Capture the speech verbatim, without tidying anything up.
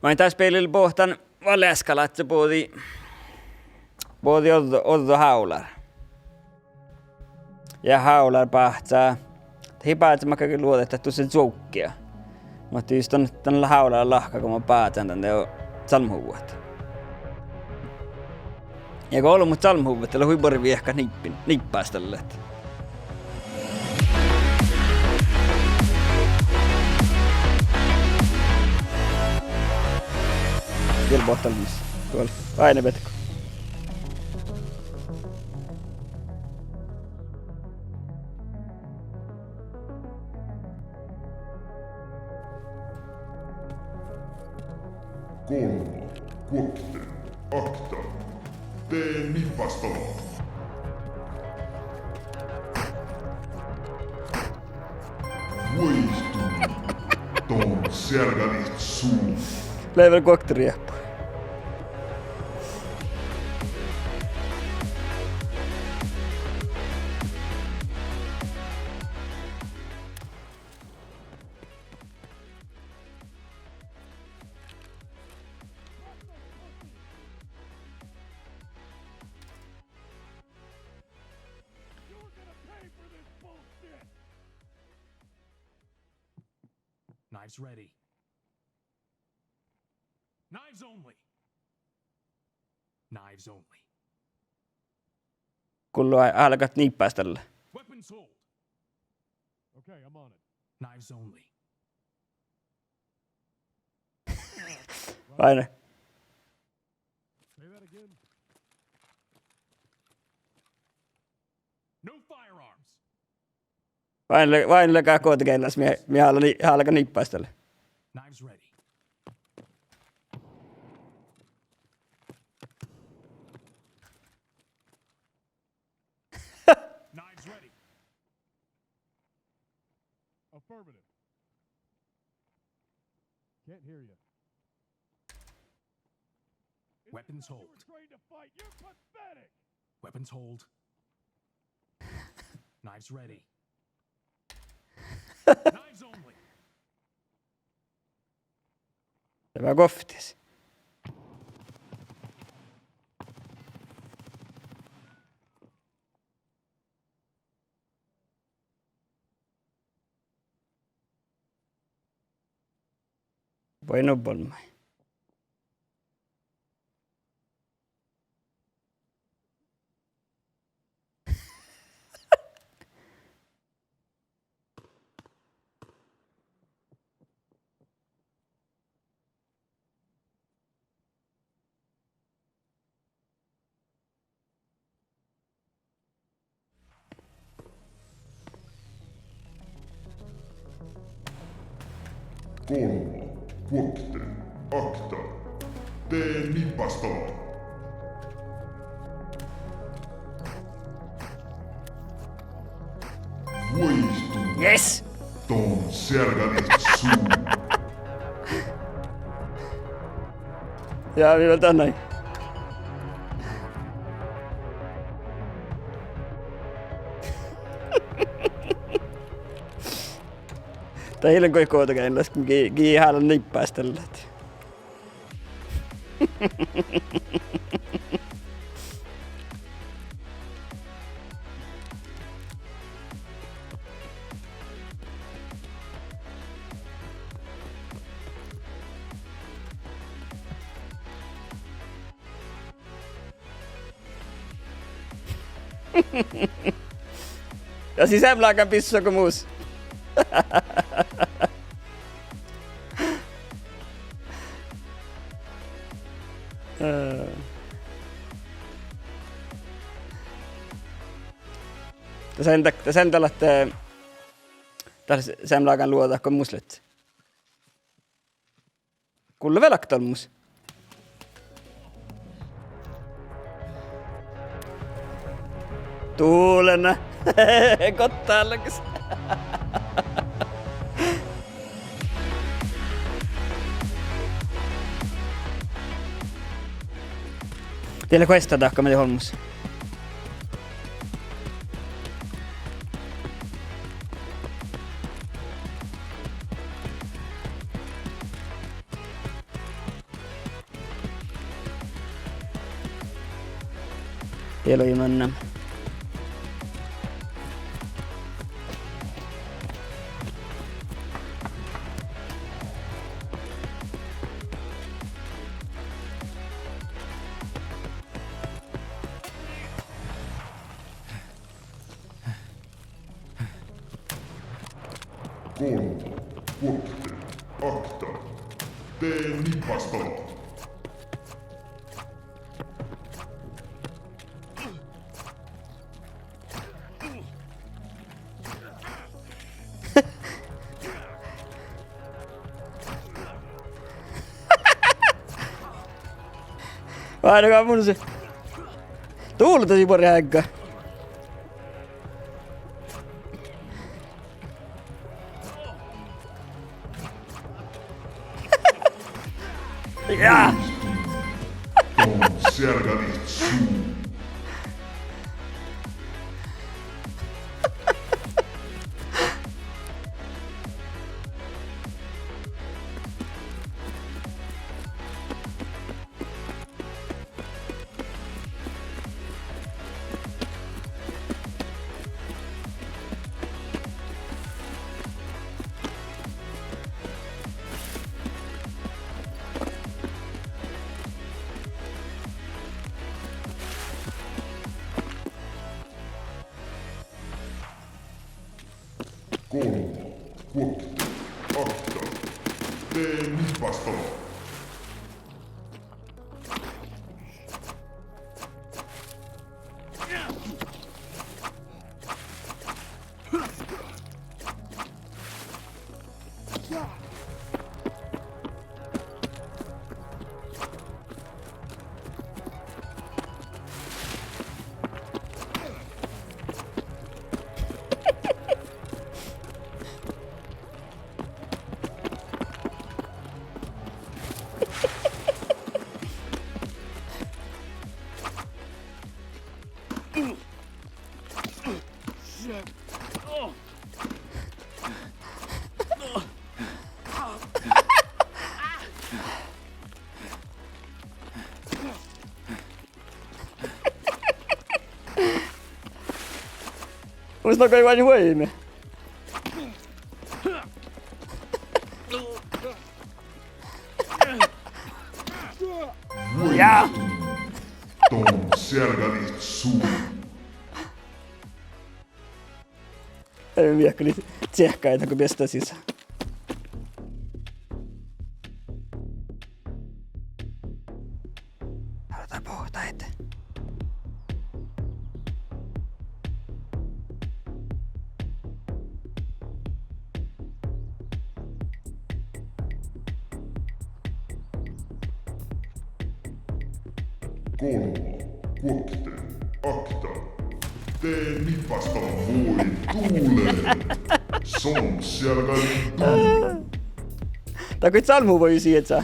Maid dás beaivvi boahtán leaska láhtte bođii, bođii ođđo, ođđo hávlár. Ja hávlár báhcá. Dat ii bázze makkár luođaid, dat dušše čuovgga. Muhto jus dan, dan lea hávlár lahka go mun bázán dan dego čalmmuhuvvot. Ja go olbmot čalmmuhuvvat, dat lea hui buorre viehkat niibbi-, niibbástallat. Vel boahtá olmmoš. Duol. Áidna betkku. Golbma, guokte, akta, de niibbástalat. Vuoitu, don seargadit su. Lei vel guokte riehpu. Knives ready. Knives only. Knives only. Gullo, álgá niibbástallat. Weapons hold. Okay, I'm on it. Knives only. Váinna. Say that again. No firearms. Váinna, váinna leaga guođi geainnas, mii, mii hála ni-, hálgá niibbástallat. Knives ready. Knives ready. Affirmative. Can't hear you. Weapons hold. Is this how you were trained to fight? You're pathetic! Weapons hold. Knives ready. Knives only. Lea guovttis. Vai nu bolmai. Golbma, guokte, akta, de niibbástalat. Vuoitu. Yes! Don seargadit su. Ja, mii vel dan nai. Dat ii lean goit guođi geainnas, gii, gii hála niibbástallat. Ja sii seamlágan bissá go mus. Eh. Dat sende, dat sende leat, eh, dat seamlágan luođat go mus lea. Gullo vel okta olmmoš. Dulena. Gotta álggus. Diet lea kuesta dahkat mii olmmoš. Ii leat mannat. Golv, guokte, akta. De nipastala. Várjá, mun se-, duldašii buorre heaŋgga. Ja! Don seargadit su. Golv, guokte, akta. De nipastala. Mus na goit váža vuoimet. Ja! Don seargadit su. Ii, mii galgat ciehkat go beasset sisa. Ii leat bohtaid. Golv, guokte, akta. De nipastala. Voi dule. Son seargadit du. Dat goit sálmmu vai sieža.